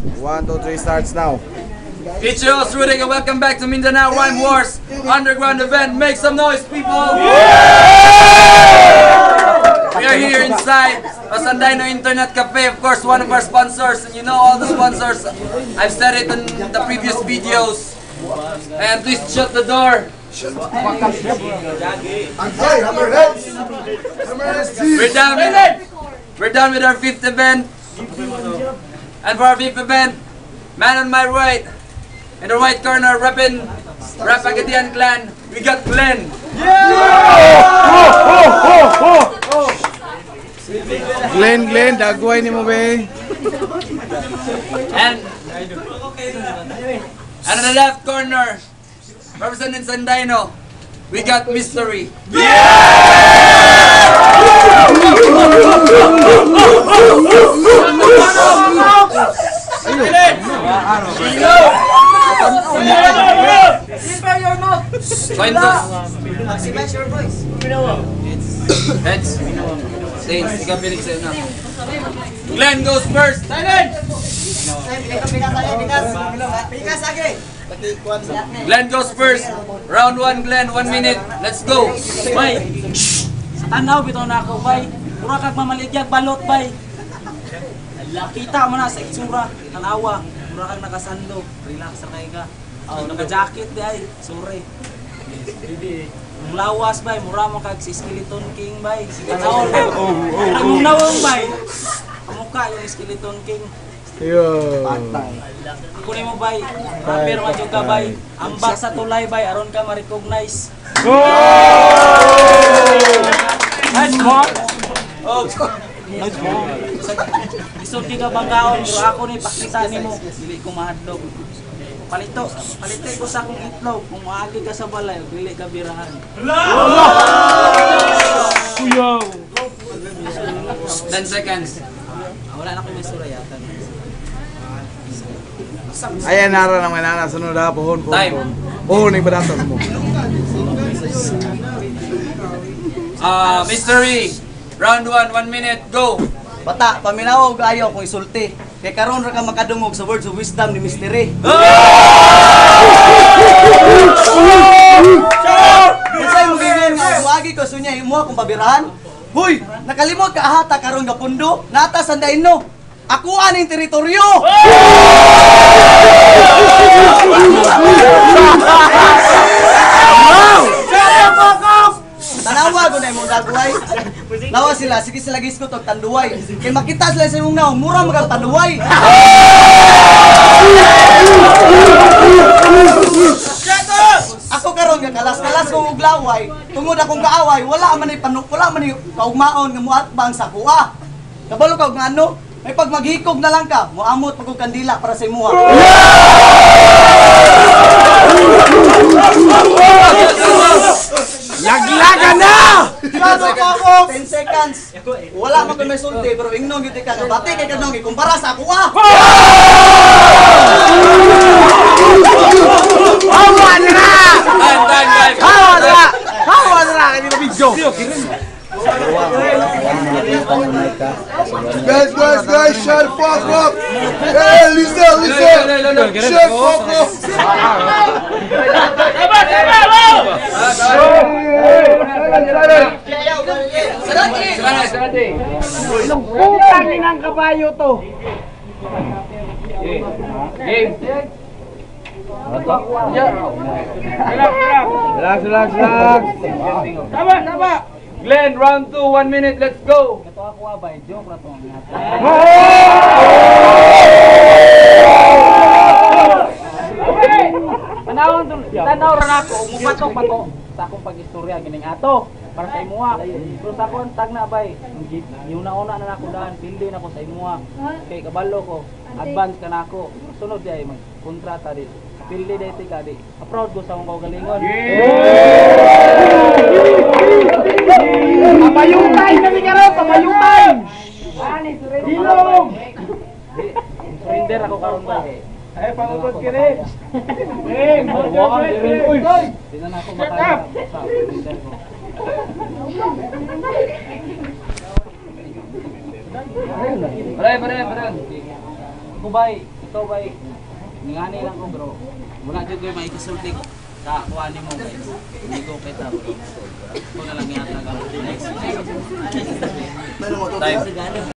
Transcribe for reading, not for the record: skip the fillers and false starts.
1, 2, 3 starts now. It's your host Rudik and welcome back to Mindanao Rhyme Wars Underground event. Make some noise, people! We are here inside Sandino Internet Cafe, of course, one of our sponsors, and you know all the sponsors. I've said it in the previous videos. And please shut the door. Hey, hammerheads! Hammerheads! We're done with our fifth event. And for our fifth event, man on my right, in the right corner, repping Rap Pagadian Clan, we got Glenn. Glenn, Glenn, dagway ni mo be. And in the left corner, representing Sandino, we got Mystery. Coin toss. Maximize your voice. Heads. Saints, ikaw pilig sa'yo na. Glenn goes first. Silence! Pikas, pikas, age. Glenn goes first. Round 1, Glenn. 1 minute. Let's go. Bay, sa tanaw bitaw na ako, bay. Mura kag mamaligyag balot, bay. Kita mo na sa itsura, tanawa. Mura kag nakasando, relax ra kay ka. Oh, naka-jacket di ay, sorry. Mong lawas, bay, mura mo kag si Skeleton King, bay. Tanaw. Ang nawong, bay. Kamukha yung Skeleton King. Yo. Ako nimo, bay. Rapper man jud ka, bay. Ambak sa tulay, bay, aron ka ma-recognize. Nice one. Oh, Nice one. Lisod di ka banggaon, pero ako ni pakita nimo, dili ko mahadlok. Palito, palito ko sa akong itlog, kung maagi ka sa balay, dili ka birahan. 10 seconds. Ah, wala na akong may surayatan. Ayan, nara naman nana sunod ha, pohon, pohon. Time. Pohon. Pohon ning badatos mo. Mystery. Round 1, 1 minute. Go. Bata, paminaw og ayaw kung isulti. Kay karon ra ka makadungog sa words of wisdom ni Mystery. Unsay mo gingon nga muagi ko sunya imo akong pabirahan? Huy, nakalimot ka ahata karon nga pundo, nata sa Sandaino. Ako aning teritoryo. Tanawa ko na imong dagway. Lawa sila, sige sila giskot og tanduay. Kay makita sila sa imong naong, mura magang tanduay. Ako karon nga kalas-kalas kong uglaway, tungod akong kaaway, wala man ni panuk, wala man ni kaugmaon nga muatbang sa kuha. Kabalo ka og ngano? May pag maghikog na lang ka, muamot pag og kandila para sa imuha. Laglagan na! 10 seconds. Wala man koy may sulti pero ingnon gyud ka nga bati kay kanong ikumpara sa ako ah. Hawa na! Time, time, time. Hawa na! Hawa na! Kaya na video. Guys, guys, guys, shut the fuck up! Hey, listen, listen! Shut the fuck up! Putang inang kabayo to. Relax, relax, relax. Tama, tama. Glenn, round 2, 1 minute. Let's go. Ito ako bay, joke ra to. Tanaw tanaw ra nako, mupatok pa ko sa akong pag-istorya gining ato para sa imuha. Pero sa akong tagna bay, giuna-una na nako daan, pildi na ko sa imuha. Kay kabalo ko, advance ka nako. Sunod di ay mag kontrata di. Pildi di ka di. Proud ko sa akong kaugalingon. Pabayutay kami karon, pabayutay. Ilong. Surrender ako karon bay. Ay, pangutod kini. Eh, uy. Di na ako makaya sa surrender ko. Pare, pare, pare. Ako bay, ikaw bay. Ngani lang ko, bro. Wala jud ko'y maikasulti sa kuha nimo kay. Hindi ko kita, bro. Ako na lang ihatag ang next. Time.